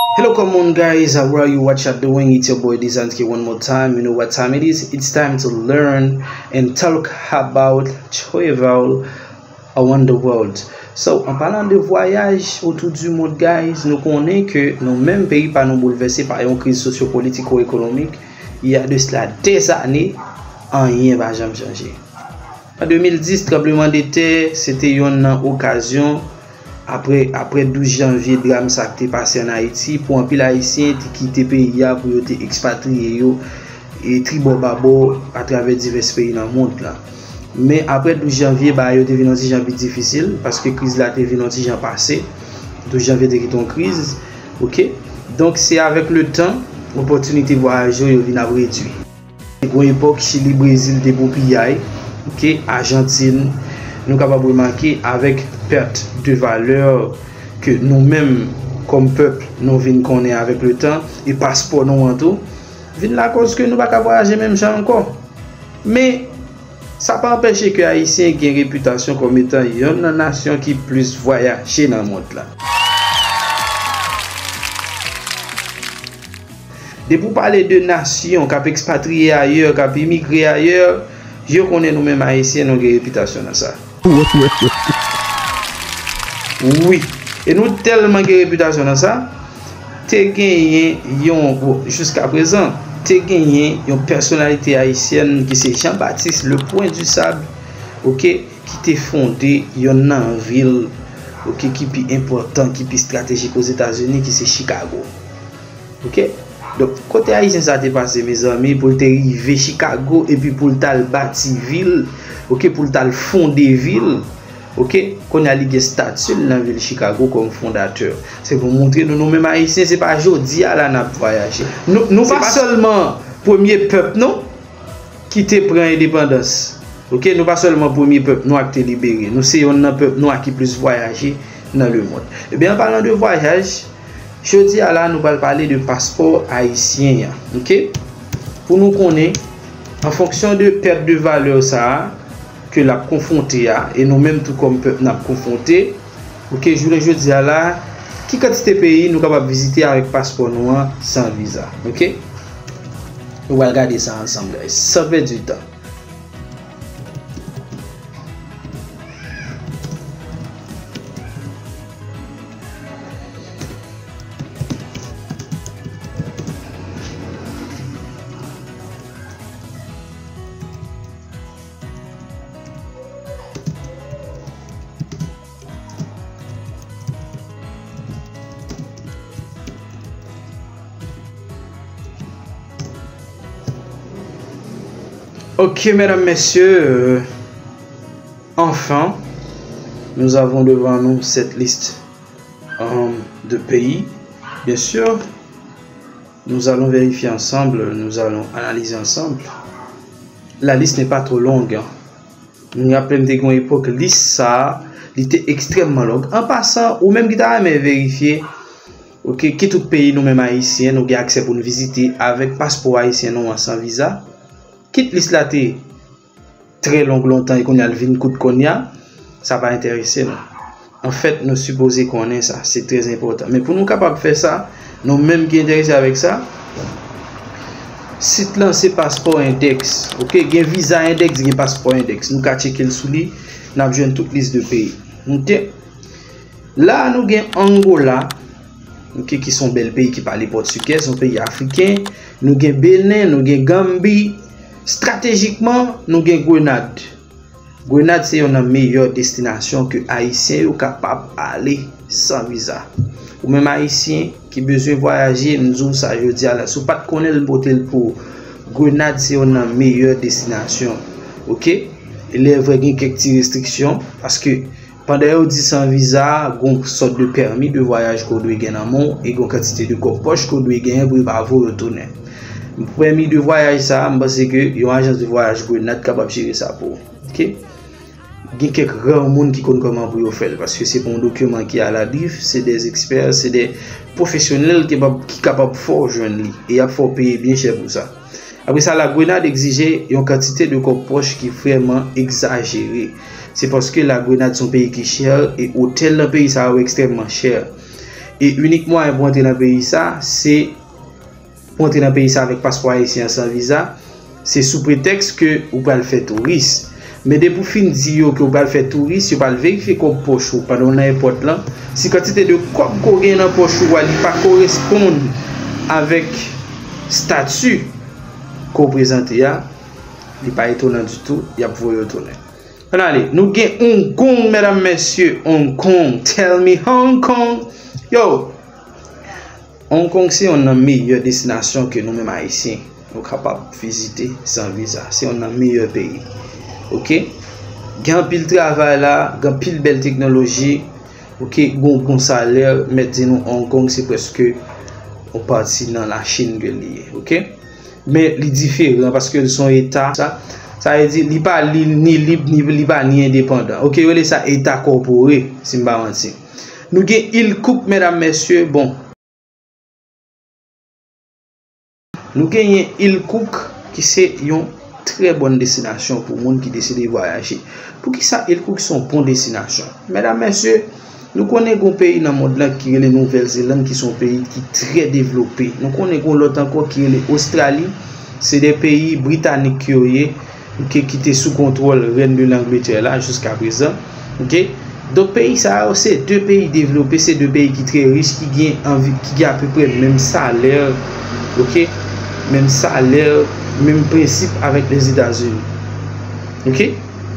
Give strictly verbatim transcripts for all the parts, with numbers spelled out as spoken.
Hello, come on, guys. How are you? What y'all doing? It's your boy Dizanski one more time. You know what time it is? It's time to learn and talk about travel around the world. So, an palan de vwayaj otou di mond, guys, nou konnen ke nou menm peyi pa nou boulvèse pa yon kriz sosyo-politiko-ekonomik. Il y a de cela des années, anyen pa janm chanje. An de mil dis, tranblemanntè, se te yonn nan okazyon, apre, apre douz janvye, dram sa k te pase ann Ayiti, pou anpil Ayisyen te kite peyi a pou yo te ekspatriye yo, e tribò babò atravè divès peyi nan mond lan. Men apre douz janvye, bagay yo te vin yon ti jan pi difisil, paske kriz la te vin yon ti jan pase. Douz janvye te kite yon kriz, oke? Donk, se avèk letan, opòtinite vwayaj yo, yo vin ap redui. Te gon epòk Chili, Brezil te pou piyay, oke, Ajantin, nou kapab remake avèk pèt de valè ke nou menm kòm pèp nou vin konnen avèk letan, e paspò nou an tou, vin lakòz ke nou pa ka vwayaje menm jan ankò. Men, sa pa anpeche ke Ayisyen gen repitasyon kòm etan yonn nan nasyon ki plis vwayaje nan mond lan. Depi w pale de nasyon k ap ekspatriye ayè, k ap imigre ayè, yo konnen nou menm Ayisyen, nou gen repitasyon nan sa. Wi. E nou tèlman gen repitasyon nan sa, te genyen yon, bon, jiska prezan, te genyen yon pèsonalite ayisyèn ki se Jean Baptiste Le Point du Sable, oke, ki te fonde yonn nan vil, oke, ki pi enpòtan, ki pi estratejik Ozetazini, ki se Chicago. Oke? Donk, kote Ayisyen sa te pase, mezanmi, pou l te rive Chicago, epi pou l t al bati vil, oke, pou l t al fonde vil, oke? Kounye a, li gen stati l nan vil Chicago kòm fondatè. Se pou montre nou, nou menm Ayisyen, se pa jodi a la n ap vwayaje. Nou, nou pa sèlman premye pèp, non, ki te pran endepandans. Oke, nou pa sèlman premye pèp nwa ki te libere, nou se yonn nan pèp nwa ki plis vwayaje nan lemonn. Ebyen, an palan de vwayaj, jodi a la, nou pral pale de paspò ayisyen an, oke? Pou nou konnen, an fonksyon de pèt de valè sa a, ke l ap konfwonte a, e nou menm tou kòm pèp n ap konfwonte, oke, jounen jodi a la, ki kantite peyi nou kapab vizite avèk paspò nou an san viza, oke? Nou pral gade sa ansanm, guys, san pèdi tan. Ok, mesdames, messieurs, euh, enfin, nous avons devant nous cette liste, euh, de pays. Bien sûr, nous allons vérifier ensemble, nous allons analyser ensemble. La liste n'est pas trop longue, hein. Nou raple m te gen yon epòk, lis sa a, li te ekstrèmman long. An pasan, ou menm ki ta renmen verifye, oke, ki tout peyi nou menm Ayisyen, nou gen aksè pou n vizite avèk paspò ayisyen nou an san viza. Kit lis la te trè long lontan e kounye a l vin kout kounye a, sa pa enterese nou. Anfèt, nou sipoze konnen sa, se trè enpòtan. Men pou nou kapab fè sa, nou menm ki enterese avèk sa, sit lan se Passport Index, oke? Gen Visa Index, gen Passport Index. Nou ka tcheke l sou li, n ap jwenn tout lis de peyi. Oke? La, nou gen Angola, oke, ki se yon bèl peyi ki pale pòtigè, se yon peyi afriken. Nou gen Benin, nou gen Ganbi. Estratejikman, nou gen Grenad. Grenad se yonn nan meyè destinasyon ke Ayisyen yo kapab ale san viza. Ou menm Ayisyen ki bezwen vwayaje, m di w sa jodi a la, si w pa t konnen l, m pote l pou ou. Grenad se yonn nan meyè destinasyon. Oke? Il est vrai, gen kèk ti restriksyon, paske pandan yo di san viza, gon sòt de pèmi de vwayaj ke w dwe gen nan men w, e gon kantite de kòb pòch ke w dwe genyen pou yo pa voye w tounen. Pèmi de vwayaj sa a, m panse ke yon ajans de vwayaj Grenad kapab jere sa pou ou. Oke? Gen kèk rè moun ki konn kòman pou yo fè l, paske se pa yon dokiman ki aladrif, se de ekspè, se de pwofesyonèl ki kapab, ki kapab fè w jwenn li, e y ap fè w peye byen chè pou sa. Apre sa, la Grenad egzije yon kantite de kòb pòch ki vrèman egzajere. Se paske la Grenad se yon peyi ki chè, e otèl nan peyi sa yo ekstrèmman chè. E inik mwayen pou antre nan peyi sa, se pou antre nan peyi sa avèk paspò ayisyen an san viza, se sou pretèks ke ou pral fè touris. Men depi w fin di yo ke w pral fè touris, yo pral verifye kòb pòch ou pandan w nan èpòt lan. Si kantite de kòb ke w gen nan pòch ou a, li pa koresponn avèk stati ke w prezante a, li pa etonan ditou, y ap voye w tounen. Ann ale, nou gen Hong Kong, medam, mesye, Hong Kong. Tell me Hong Kong. Yo, Hong Kong se yonn nan meyè destinasyon ke nou menm Ayisyen, nou kapab vizite san viza. Se yonn nan meyè peyi. Oke? Gen anpil travay la, gen anpil bèl teknoloji. Oke? Gon bon salè, mèt di nou Hong Kong se prèske yon pati nan Lachin ke li ye. Oke? Men li diferan paske l se yon eta. Sa, sa vle di li pa li, ni lib, ni li pa ni endepandan. Oke, yo rele sa eta kòpore, si m pa manti. Nou gen Il Cook, medam, mesye, bon. Nou genyen Il Cook ki se yon trè bòn destinasyon pou moun ki deside vwayaje. Poukisa Il Cook se yon bon destinasyon? Medam, mesye, nou konnen gon peyi nan mond lan ki rele Nouvèl Zelann, ki se yon peyi ki trè devlope. Nou konnen gon lòt ankò ki rele Ostrali. Se de peyi britanik ke yo ye, oke, ki te sou kontwòl rèn de Langletè la jiska prezan. Oke? Donk, peyi sa yo, se de peyi devlope, se de peyi ki trè rich, ki gen anvi, ki gen apeprè menm salè, oke? Menm salè, menm prensip avèk Lèzetazini. Oke?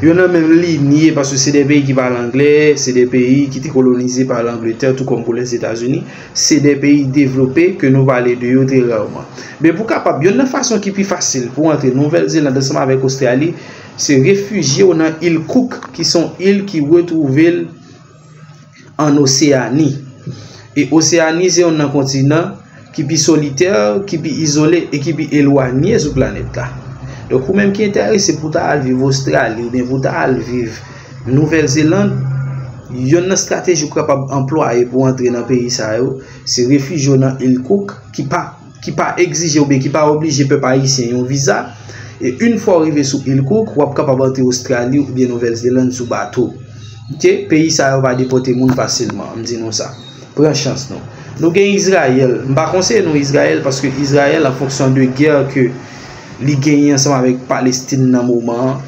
Yo nan menm linye paske se de peyi ki pale anglè, se de peyi ki te kolonize pa Langletè, tou kòm pou Lèzetazini. Se de peyi devlope ke nou pale de yo trè raman. Men pou kapab, yonn nan fason ki pi fasil pou antre Nouvèl Zelann ansanm avèk Ostrali, se refijye w nan Il Cook, ki se yon il ki retwouve l an Oseyani. E Oseyani se yonn nan kontinan ki pi solitè, ki pi izole e ki pi elwanye sou planèt la. Donk, ou menm ki enterese pou ta al viv Ostrali oubyen pou ta al viv Nouvèl Zelann, yonn nan estrateji ou kapab anplwaye pou antre nan peyi sa yo, se refijye w nan Il Cook ki pa, ki pa egzije oubyen ki pa oblije pèp ayisyen yon viza. E yon fwa w rive sou Il Cook, w ap kapab antre Ostrali oubyen Nouvèl Zelann sou bato. Oke? Peyi sa yo pa depòte moun fasilman, m di nou sa. Pran chans nou. Nou gen Izrayèl. M pa konseye nou Izrayèl paske Izrayèl, an fonksyon de gè ke li genyen ansanm avèk Palestin nan moman an,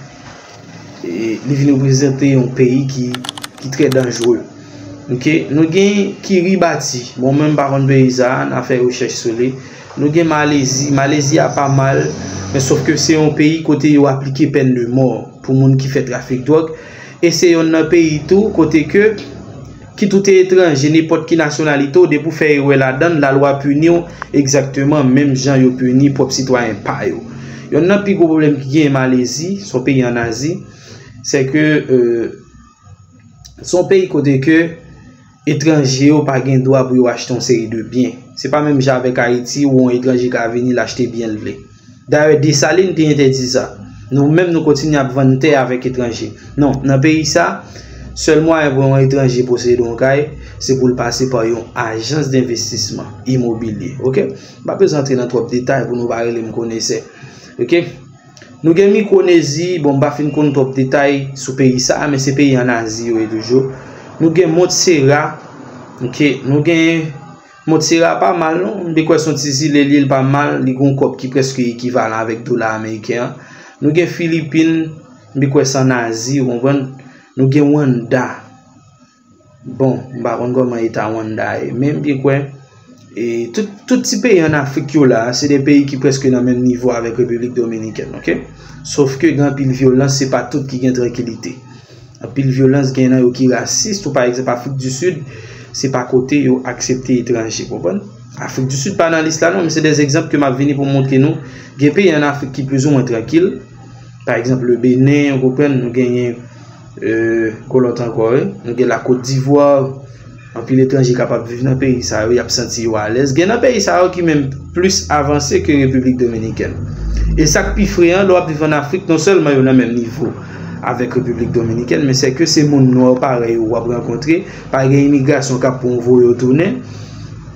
e li vin reprezante yon peyi ki, ki trè danjere. Oke? Nou gen Kiribati. Bon, mwen m pa konn peyi sa a, n a fè rechèch sou li. Nou gen Malezi. Malezi a pa mal, men sòf ke se yon peyi kote yo aplike pèn de mò pou moun ki fè trafik dwòg. E se yonn nan peyi tou kote ke, kit ou te etranje, nenpòt ki nasyonalite w, depi w fè erè ladan l, lalwa pini w egzakteman menm jan yo pini pwòp sitwayen pa yo. Yonn nan pi gwo pwoblèm ki genyen Malezi, se yon peyi ann Azi, se ke, euh, se yon peyi kote ke etranje yo pa gen dwa pou yo achte yon seri de byen. Se pa menm jan avèk Ayiti, ou yon etranje ka vini, l achte byen l vle. Dayè, Desalin te entèdi sa. Nou menm, nou kontinye ap vann tè avèk etranje. Non, nan peyi sa, sèl mwayen pou yon etranje posede yon kay, se pou l pase pa yon ajans denvestisman imobilye. Oke? M pa bezwen antre nan twòp detay pou nou pa rele m konesè. Oke? Nou gen Mikwonezi, bon, m pa fin konn twòp detay sou peyi sa a, men se peyi ann Azi yo ye toujou. Nou gen Montserrat, oke, nou gen Montserrat pa mal non, m te kwè se yon ti zile li ye, li pa mal, li gen yon kòb ki prèske ekivalan avèk dola ameriken an. Nou gen Filipin, m te kwè se ann Azi, ou konprann? Nou gen Wanda. Bon, m pa konn kòman eta Wanda ye, men m byen kwè, e, tout, tout ti peyi ann Afrik yo la, se de peyi ki prèske nan menm nivo avèk Repiblik Dominikèn, oke? Sòf ke gen anpil vyolans, se pa tout ki gen trankilite. Anpil vyolans, gen nan yo ki rasis, tou pa egzanp Afrik di Sid, se pa kote yo aksepte etranje, konprann? Afrik di Sid pa nan lis la non, men se de egzanp ke m ap vini pou m montre nou. Gen peyi ann Afrik ki plizoumwen trankil, pa egzanp, le Benin, ou konprann, nou genyen, euh, gon lòt ankò, wi. Nou gen la Côte d'Ivoire, anpil etranje kapab viv nan peyi sa yo, y ap santi yo alèz. Gen nan peyi sa yo ki menm plis avanse ke Repiblik Dominikèn. E sa k pi freyan, lè w ap viv ann Afrik, non sèlman yo nan menm nivo avèk Repiblik Dominikèn, men se ke se moun nwa parèy ou w ap rankontre, pa gen imigrasyon k ap pran w voye w tounen,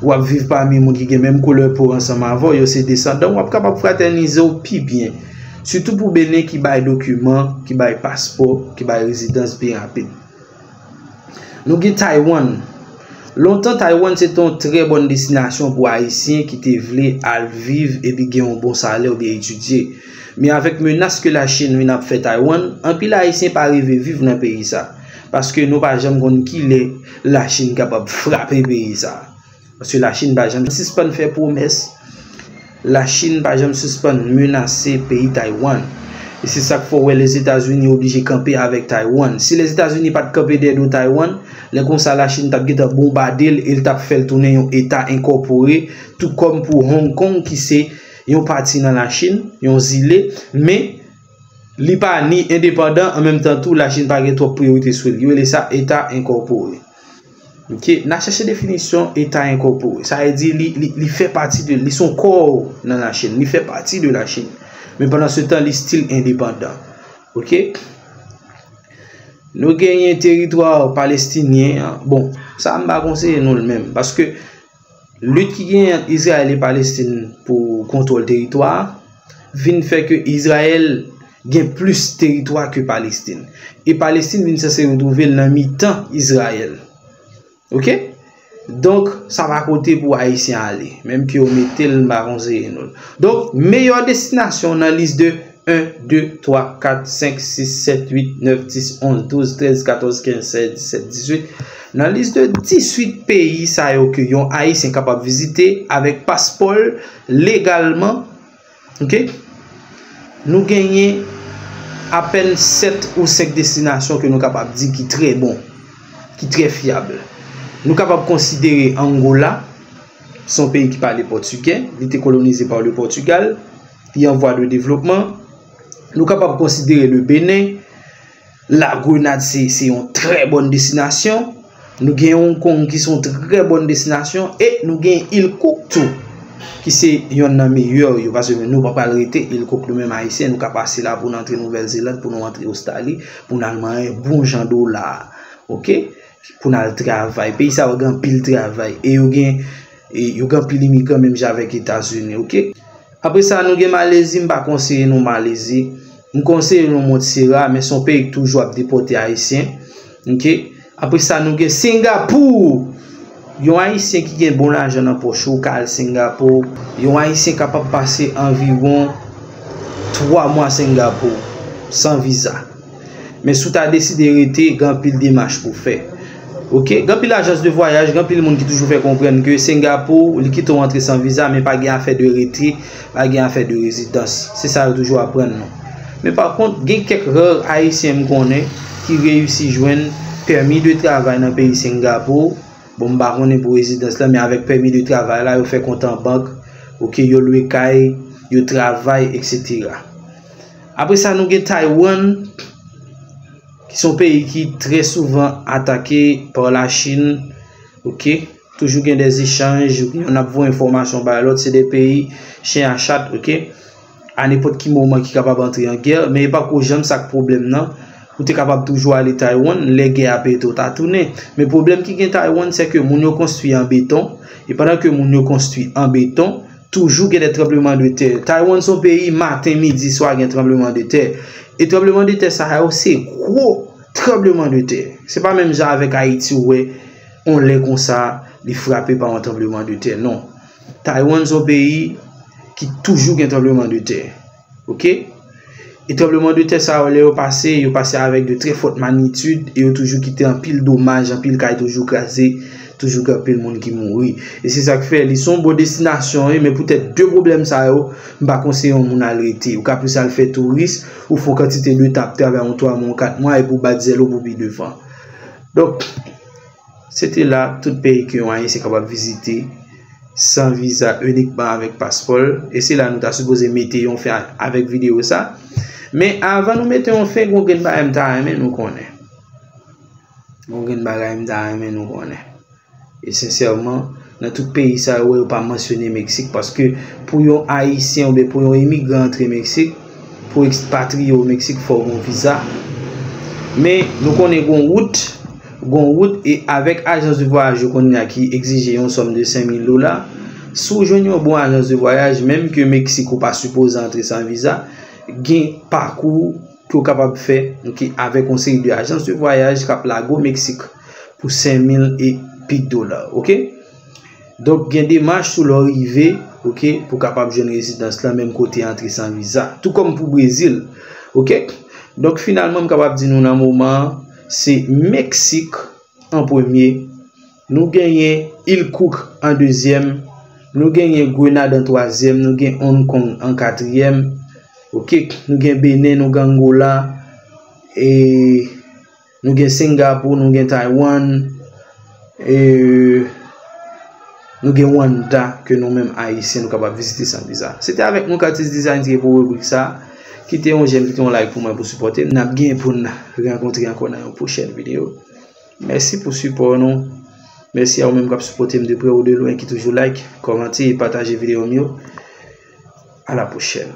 w ap viv pami moun ki gen menm koulè po ansanm avè w, yo se desandan w, w ap kapab fratènize w pi byen. Sitou pou Benin ki bay dokiman, ki bay paspò, ki bay rezidans byen rapid. Nou gen Taiwan. Lontan, Taiwan se te yon trè bòn destinasyon pou Ayisyen ki te vle al viv epi gen yon bon salè oubyen etidye. Men avèk menas ke Lachin vin ap fè Taiwan, anpil Ayisyen pa rive viv nan peyi sa. Paske nou pa janm konn kilè Lachin kapab frape peyi sa. Paske Lachin pa janm sispann fè pwomès. Lachin pa janm sispann menase peyi Taiwan. E se sa k fè w wè Lèzetazini oblije kanpe avèk Taiwan. Si Lèzetazini pa t kanpe dèyè do Taiwan, lè konsa Lachin t ap gentan bonbade l e l t ap fè l tounen yon eta enkòpore, tou kòm pou Hong Kong ki se yon pati nan Lachin, yon zile, men li pa ni endepandan, an menm tan tou, Lachin pa gen twòp priyorite sou li. Yo rele sa eta enkòpore. Ok, n a chèche definisyon eta enkòpore. Sa vle di li, li, li fè pati de, li se yon kò nan Lachin, li fè pati de Lachin. Men pandan se tan, li still endepandan. Ok? Nou genyen teritwa palestinyen an. Bon, sa m pa konseye nou l menm. Paske lit ki genyen ant Izrayèl e Palestin pou kontwòl teritwa a vin fè ke Izrayèl gen plis teritwa ke Palestin. E Palestin vin sanse retwouve l nan mitan Izrayèl. Ok? Donk, sa pa kote pou Ayisyen ale. Menm ke yo mete l, m pa konseye nou l. Donk, meyè destinasyon nan lis de en, de, twa, kat, senk, sis, sèt, uit, nèf, dis, onz, douz, trèz, katòz, kenz, sèz, disèt, dizuit. Nan lis de dizuit peyi sa yo ke yon Ayisyen kapab vizite avèk paspò l legalman, ok? Nou genyen apèn sèt ou senk destinasyon ke nou kapab di ki trè bon, ki trè fyab. Nou kapab konsidere Angola, se yon peyi ki pale pòtigè, li te kolonize pa le Pòtigal, li an vwa de devlopman. Nou kapab konsidere le Benin, La Grenade se, se yon trè bòn destinasyon. Nou gen Hong Kong ki se yon trè bòn destinasyon. E nou gen Il Cook tou, ki se yonn nan meyè yo. Paske nou pa pral rete Il Cook, nou menm Ayisyen, nou ka pase la pou n antre Nouvèl Zeland, pou nou antre Ostali, pou n al manyen bon jan dola. Ok? Pou n al travay. Peyi sa yo gen anpil travay. E yo gen, e yo gen anpil imigran menm jan avèk Etazini. Ok? Apre sa, nou gen Malezi, m pa konseye nou Malezi. M konseye nou Montserrat, men se yon peyi ki toujou ap depòte Ayisyen. Ok? Apre sa, nou gen Singapou. Yon Ayisyen ki gen bon lajan nan pòch ou ka al Singapou. Yon Ayisyen kapab pase anviwon twa mwa Singapou san viza. Men si w ta deside rete, gen anpil demach pou w fè. Ok, gen anpil ajans de vwayaj, gen anpil moun ki toujou fè konprann ke Singapou, li kite w antre san viza, men pa gen afè de rete, pa gen afè de rezidans. Se sa yo toujou aprann nou. Men pa kont, gen kèk rare Ayisyen m konnen ki reyisi jwenn pèmi de travay nan peyi Singapou. Bon, m pa konnen pou rezidans lan, men avèk pèmi de travay la, yo fè kont an bank, ok, yo lwe kay, yo travay, et cetera. Apre sa, nou gen Taiwan, ki se yon peyi ki trè souvan atake pa Lachin, ok? Toujou gen de echanj, youn ap voye enfòmasyon bay lòt, se de peyi chen a chat, ok? A nenpòt ki moman ki kapab antre an gè, men e pa ko janm sa k pwoblèm nan. Ou te kapab toujou ale Taiwan, lè gè a pete, ou ta tounen. Men pwoblèm ki gen Taiwan, se ke moun yo konstwi an beton, e pandan ke moun yo konstwi an beton, toujou gen de tranbleman de tè. Taiwan se yon peyi, maten, midi, swa gen tranbleman de tè. E tranbleman de tè sa yo se gwo tranbleman de tè. Se pa menm jan avèk Ayiti ou wè, yon lè konsa, li frape pa yon tranbleman de tè. Non. Taiwan se yon peyi ki toujou gen tranbleman de tè. Ok? E tranbleman de tè sa yo, lè yo pase, yo pase avèk de trè fòt magnitid e yo toujou kite anpil domaj, anpil kay toujou kraze, toujou gen anpil moun ki mouri. E se sa k fè li se yon bon destinasyon, wi, men poutèt de pwoblèm sa yo, m pa konseye yon moun al rete. Ou ka plis al fè touris, ou fè yon kantite de tan ap travay yon twa mwa, yon kat mwa, epi w bat zèl ou pou pi devan. Donk, se te la tout peyi ke yon Ayisyen kapab vizite san viza, inikman avèk paspò l. E se la nou ta sipoze mete yon fen a- avèk videyo sa. Men avan nou mete yon fen, gon grenn bagay m ta renmen nou konnen. Gon grenn bagay m ta renmen nou konnen. E sensèman, nan tout peyi sa yo, yo pa mansyone Meksik, paske pou yon Ayisyen oubyen pou yon imigran antre Meksik, pou ekspatriye o Meksik, fò w gen yon viza. Men nou konnen gon wout, gon wout, e avèk ajans de vwayaj yo kounye a ki egzije yon sòm de senk mil dola, si w jwenn yon bon ajans de vwayaj, menm ke Meksik ou pa sipoze antre san viza, gen pakou ke w kapab fè, ok, avèk yon seri de ajans de vwayaj k ap lage w Meksik pou senk mil e Pic Dollar, oke? Donk, gen demach tou lè w rive, oke, pou kapab jwenn rezidans lan, menm kote antre san viza. Tou kòm pou Brezil, oke? Donk, finalman, m kapab di nou nan moman an, se Meksik an premye, nou genyen Il Cook an dezyèm, nou genyen Grenada an twazyèm, nou gen Hong Kong an katriyèm, oke, nou gen Benin, nou gen Angola, e nou gen Singapou, nou gen Taiwan, e nou gen Rwanda ke nou menm Ayisyen nou kapab vizite san viza. Se te avèk nou Curtis Design ki te pou ribrik sa. Kite yon j'aime, kite yon like pou mwen pou sipòte m. N ap gen pou n rankontre ankò nan yon pwochèn videyo. Mèsi pou sipò nou. Mèsi a ou menm k ap sipòte m de prè ou de lwen, ki toujou like, kòmante e pataje videyo m yo. A la pwochèn.